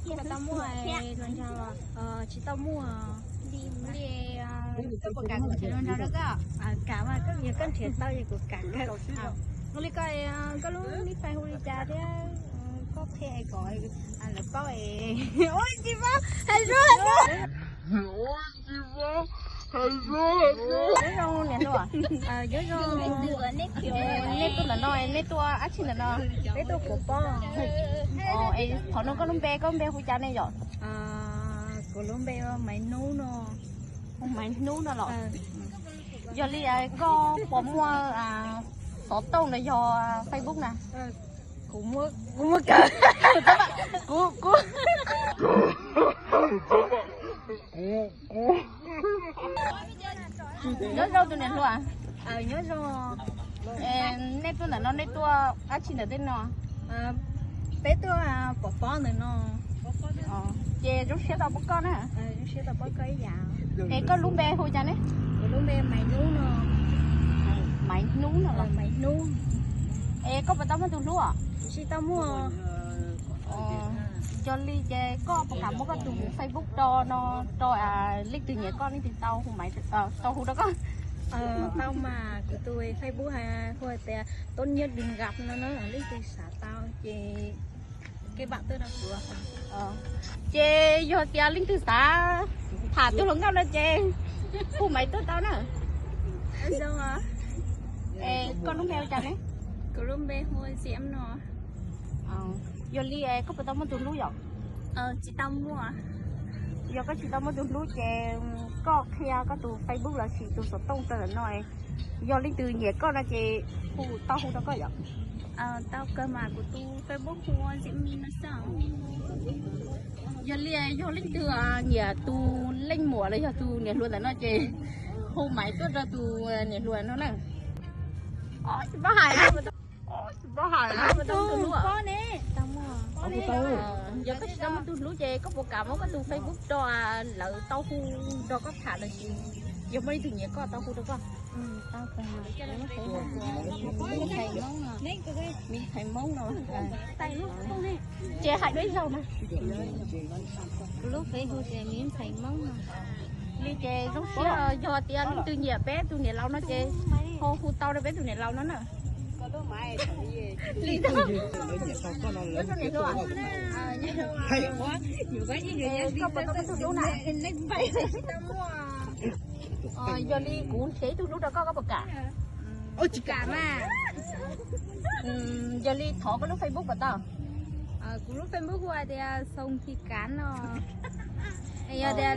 Tsis tau muaj, tsis tau muaj li. Koj puas kam kuv nrhiav hluas nraug rau koj? Kam mas, koj yog koj nrhiav tau ces kuv kam kawg. Ua li koj, koj lub nij fais hu li cas thiab koj qhia kom lawv paub es. Ua tsis paub, hais zoo, hais zoo. Nyob zoo niam hluas. Nyob zoo. Nej tuaj ntawm no, nej tuaj dab tsi ntawm no? Peb tuaj kuav pob. Qhov no koj lub npe, koj lub npe hu cas ne yom? Kuv lub npe Maiv Hnub no. Maiv Hnub no los? Yog li koj puas muaj xov tooj los yog Facebook na? Kuv muaj, kuv muaj kawg. Kuv, kuv. Nyob zoo tus niam hluas. Nyob zoo. Nej tuaj ntawm no nej tuaj dab tsi ntawm tej no? Peb tuaj pov pob ntawm no. Ces zoo siab tau pom koj na. Zoo siab tau pom koj ib yam. Es koj lub npe hu cas ne? Kuv lub npe Maiv Hnub no. Maiv Hnub no los? Maiv Hnub. Es koj puas tau muaj tus hlub os? Tsis tau muaj. Yog li ces koj puas kam muab koj tus Facebook rau no, rau leej twg nyiam koj leej twg tau hu Maiv, tau hu rau koj. Tau mas, kuv tus Facebook hu tias Tốt Nhất Đừng Gặp no na, leej twg xav tau ces kej pam tuaj rau kuv. Ces yog tias leej twg xav tham tus hluas nkauj no ces hu Maiv tuaj tau na. Koj lub npe hu cas ne? Kuv lub npe hu Xiam no. Yog li koj puas tau muaj tus hlub yom? Tsis tau muaj. Yog koj tsis tau muaj tus hlub ces koj qhia koj tus Facebook los sis tus xov tooj rau ntawm no. Yog leej twg nyiam koj no ces hu, tau hu rau koj yom? Tau kawg mas, kuv tus Facebook hu Xiam no xwb. Yog li yog leej twg nyiam tus leej muam los yog tus niam hluas ntawm no ces hu Maiv tuaj rau tus niam hluas no na. Tsis paub hais, tsis paub hais. Yog koj tsis tau muaj tus hlub ces koj puas kam muab koj tus Facebook rau lawv tau hu nrog koj tham los sis yog muaj leej twg nyiam koj tau hu rau koj? Tau kawg, kuv lub Facebook hu tias Me Thầy Mông no, Me Thầy Mông no. Ces hais dua ib zaug na. Kuv lub Facebook hu tias Me Thầy Mông no. Li ces zoo siab, yog tias leej twg nyiam peb tus niam laus no ces ho hu tau rau peb tus niam laus no na. Li ntawd. Koj puas tau muaj tus hlub na? Yog li kuv nrhiav ib tug hlub rau koj, koj puas kam? Tsis kam mas. Yog li thov koj lub Facebook puas tau? Kuv lub Facebook hu hais tias Xoo Thi Kav no. Yog tias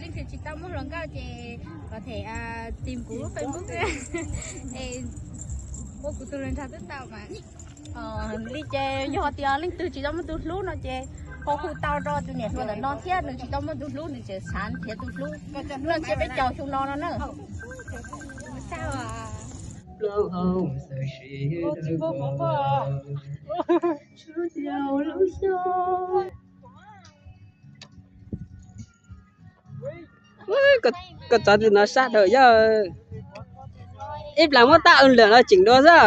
leej twg tsis tau muaj hluas nkauj ces có thể tìm kuv lub Facebook es ua kuv tus hluas nraug twb tau mas. Li ces yog tias leej twg tsis tau muaj tus hlub no ces ho hu tau rau tus niam hluas ntawm no thiab, nws tsis tau muaj tus hlub nws tseem xav nrhiav tus hlub. Noj tsiab peb caug xyoo no no na. Koj txov tus no sab dhau yog ib plag muab tab lawm no tseem dua xwb.